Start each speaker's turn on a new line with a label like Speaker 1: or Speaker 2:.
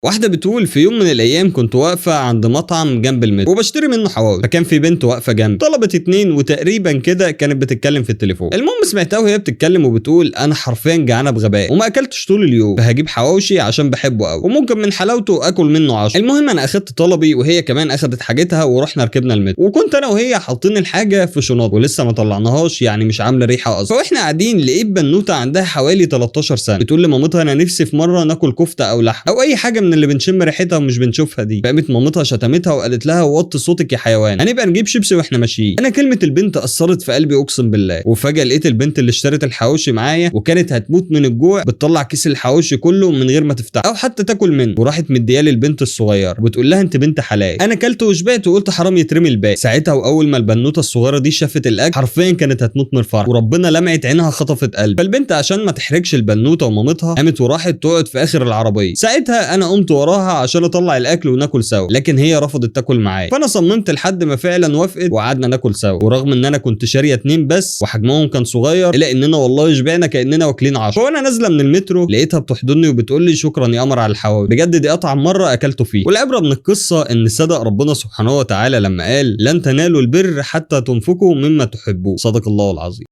Speaker 1: واحدة بتقول في يوم من الأيام كنت واقفة عند مطعم جنب المترو وبشتري منه حواوشي، فكان في بنت واقفة جنبي طلبت 2 وتقريبا كده كانت بتتكلم في التليفون. المهم سمعتها وهي بتتكلم وبتقول أنا حرفيا جعانة بغباء وما أكلتش طول اليوم، فهجيب حواوشي عشان بحبه قوي وممكن من حلاوته آكل منه 10. المهم أنا أخدت طلبي وهي كمان أخدت حاجتها ورحنا ركبنا المترو، وكنت أنا وهي حاطين الحاجة في شنط ولسه ما طلعناهاش، يعني مش عاملة ريحة أصلا. فواحنا قاعدين لقيت بنوتة عندها حوالي 13 سنة بتقول لمامتها أنا نفسي في مرة ناكل كفتة أو لحم أو أي حاجة من اللي بنشم ريحتها ومش بنشوفها دي. فقامت مامتها شتمتها وقالت لها وطي صوتك يا حيوان، هنبقى نجيب شيبسي واحنا ماشيين. انا كلمة البنت اثرت في قلبي اقسم بالله. وفجاة لقيت البنت اللي اشترت الحواوشي معايا وكانت هتموت من الجوع بتطلع كيس الحواوشي كله من غير ما تفتحه او حتى تاكل منه، وراحت مديالي البنت الصغيرة وبتقول لها انت بنت حلال. انا اكلت وشبعت وقلت حرام يترمي الباقي. ساعتها واول ما البنوته الصغيرة دي شافت الاكل حرفيا كانت هتموت من الفرح، وربنا لمعت عينها خطفت قلبي. فالبنت عشان ما تحرجش البنوته ومامتها قامت وراحت تقعد في اخر العربية. ساعتها انا قمت وراها عشان اطلع الاكل وناكل سوا، لكن هي رفضت تاكل معايا، فانا صممت لحد ما فعلا وافقت وقعدنا ناكل سوا. ورغم ان انا كنت شاريه 2 بس وحجمهم كان صغير، الا اننا والله شبعنا كاننا واكلين 10. فوانا نازله من المترو لقيتها بتحضني وبتقول لي شكرا يا قمر على الحواوشي، بجد دي اطعم مرة اكلته فيه. والعبرة من القصة ان صدق ربنا سبحانه وتعالى لما قال لن تنالوا البر حتى تنفقوا مما تحبون. صدق الله العظيم.